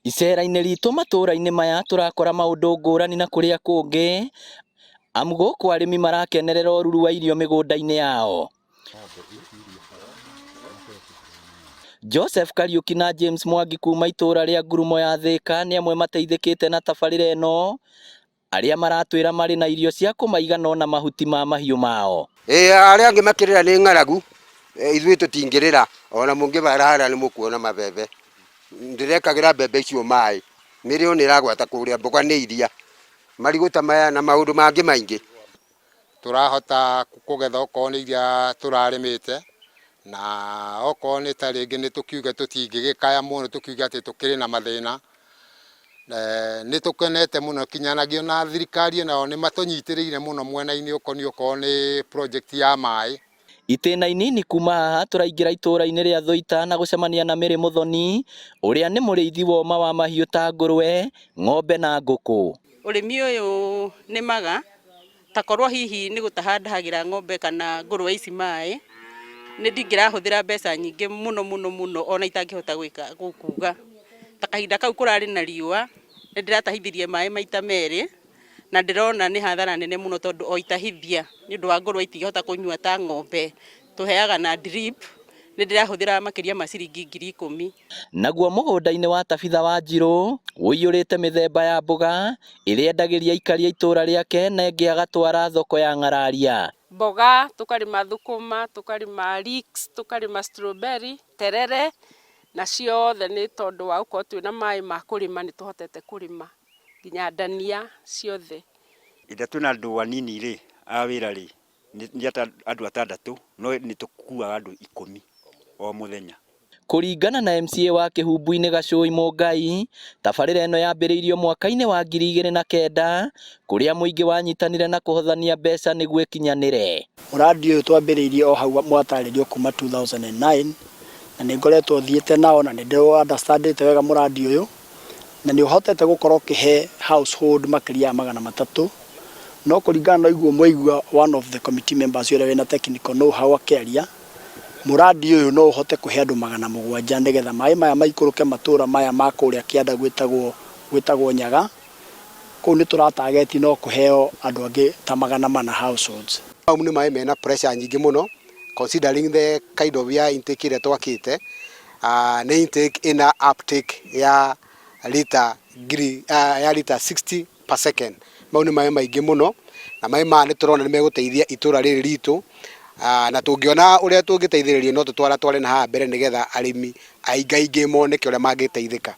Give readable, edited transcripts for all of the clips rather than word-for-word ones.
Icera-inĩ ritũ matũra-inĩ maya tũrakora maũndũ ngũrani na kũrĩa kũngĩ, amu gũkũ arĩmi marakenerera ũruru wa irio mĩgũnda-inĩ yao. Joseph Kariuki na James Mwangi kuma itũra rĩa Ngurumo ya Thĩka nĩ amwe mateithĩkĩte na tabarĩra ĩno, arĩa maratwĩra marĩ na irio cia kũmaigana ona mahuti ma mahiũ mao. Ĩĩ arĩa angĩ makĩrĩra nĩ ng'aragu, ithuĩ tũtingĩrĩra, ona mũngĩbara harĩa nĩ mũkuona mabebe. Ndĩrekagĩra mbembe icio maĩ, mĩrĩo nĩ ĩragwata kũrĩa, mboga nĩ iria, marigũ ta maya na maũndũ mangĩ maingĩ. Tũrahota kũgetha okorwo nĩ iria tũrarĩmĩte, na okorwo nĩ ta rĩngĩ nĩ tũkiuge tũtingĩgĩkaya mũno tũkiuge atĩ tũkĩrĩ na mathĩna. Nĩ tũkenete mũno kinyanagia ona thirikari onayo nĩ matũnyitĩrĩire mũno mwena-inĩ ũkoniĩ okorwo nĩ project ya maĩ. Itĩna inini kuma haha tũraingĩra itũra-inĩ rĩa Thũita na gũcemania na Mary Mũthoni ũrĩa nĩ mũrĩithi woma wa mahiũ ta ngũrwe, ng'ombe na ngũkũ. Ũrĩmi ũyũ nĩmaga ta korwo hihi nĩ gũtaha ndahagĩra ng'ombe kana ngũrwe ici maĩ, nĩ ndingĩrahũthĩra mbeca nyingĩ mũno mũno mũno ona itangĩhota gwĩka kuga. Ta kahinda kau kũrarĩ na riũa, nĩ ndĩratahithirie maĩ maita merĩ, na ndĩrona nĩ hathara nene mũno tondũ o itahithia nĩ ũndũ wa ngũrwe itingĩhota kũnyua ta ng'ombe, tũheaga na drip, nĩ ndĩrahũthĩra makĩria ma ciringi 10,000. Naguo mũgũnda-inĩ wa Tabitha Wanjirũ ũiyũrĩte mĩthemba ya mboga ĩrĩa endagĩria aikari a itũũra rĩake na ĩngĩ agatwara thoko ya Ng'araria. Mboga, tũkarĩma thũkũma, tũkarĩma leeks, tũkarĩma strawberry, terere, na ciothe nĩ tondũ wa gũkorwo twĩna maĩ ma kũrĩma nĩ tũhotete kũrĩma nginya ndania ciothe. Hĩndĩ ĩrĩa twĩna andũ anini rĩ, a wĩra rĩ, nĩ andũ atandatũ no nĩ tũkuaga andũ ikũmi o mũthenya. Kũringana na MCA wa Kĩhumbu-inĩ Gacũi Mũngai, tabarĩra ĩno yambĩrĩirio mwaka-inĩ wa 2009 kũrĩa mũingĩ wanyitanire na kũhothania mbeca nĩguo ĩkinyanĩre. Mũrandi ũyũ twambĩrĩirie o hau mwatarĩrio kuma 2009 na nĩ ngoretwo thiĩte nao na nĩ ndĩ understand ĩte wega mũrandi ũyũ. Na nĩ ũhotete gũkorwo ũkĩhe household makĩria ya 300, no kũringana na ũguo mwaigua one of the committee members ũrĩa wĩna technical know how akĩaria, mũrandi ũyũ no ũhote kũhe andũ 700 nĩgetha maĩ maya maikũrũke matũra maya ma kũrĩa kĩanda gwĩtagwo gwĩtagwo Nyaga, kũu nĩ tũra target no kũheo andũ angĩ ta 400 households. Mau nĩ maĩ mena pressure nyingĩ mũno considering the kind of ya intake ĩrĩa twakĩte, nĩ intake ĩna uptake ya lita ngiri ya lita 60 per second. Mau nĩ maĩ maingĩ mũno na maĩ maya nĩ tũrona nĩ megũteithia itũra rĩrĩ ritũ na tũngĩona ũrĩa tũngĩteithĩrĩrio no tũtwaratware na haha mbere nĩgetha arĩmi aingaingĩ moneke ũrĩa mangĩteithĩka.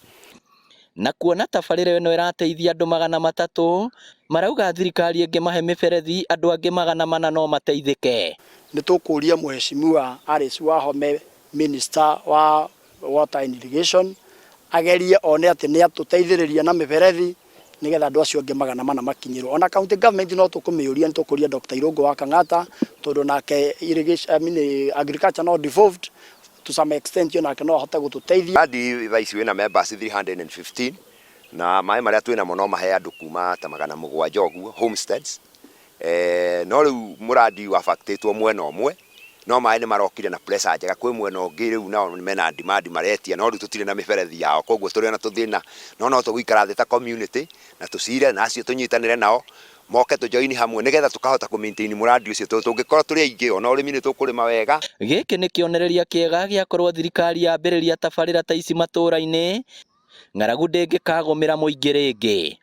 Na kuona tabarĩra ĩno ĩrateithia andũ 300, marauga thirikari ĩngĩmahe mĩberethi andũ angĩ 400 no mateithĩke. Nĩ tũkũria Mheshimiwa Alice Wahome Minister wa Water and Irrigation agerie one atĩ nĩ atũteithĩrĩria na mĩberethi nĩgetha andũ acio angĩ 400 makinyĩrwo. Ona county government no tũkũmĩũria, nĩ tũkũria Dr. Irũngũ wa Kang'ata tondũ nake irrigation, I mean, agriculture no devolved to some extent onake no ahote gũtũteithia. Mũrandi thaa ici wĩna members 315 na maĩ marĩa twĩnamo no mahe andũ kuma ta 700 ũguo homesteads. No rĩu mũrandi wa affectĩtwo mwena ũmwe no maĩ nĩ marokire na pressure njega kwĩ mwena ũngĩ rĩu nao mena demand maretia no rĩu tũtirĩ na mĩberethi yao koguo tũrĩ ona tũthĩna no no tũgũikara thĩ ta community na tũcire na acio tũnyitanĩre nao moke tũjoini hamwe nĩgetha tũkahota kũ maintain mũrandi ũcio tondũ tũngĩkorwo tũrĩ aingĩ ona ũrĩmi nĩ tũkũrĩma wega. Gĩkĩ nĩ kĩonereria kĩega gĩa korwo thirikari yambĩrĩria tabarĩra ta ici matũra-inĩ, ng'aragu ndĩngĩkagũmĩra mũingĩ rĩngĩ.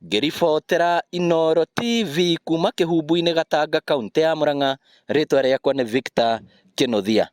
Ngĩribotera Inooro TV kuma Kĩhumbu-inĩ Gatanga, kauntĩ ya Murang'a, rĩtwa rĩakwa nĩ Victor Kĩnuthia.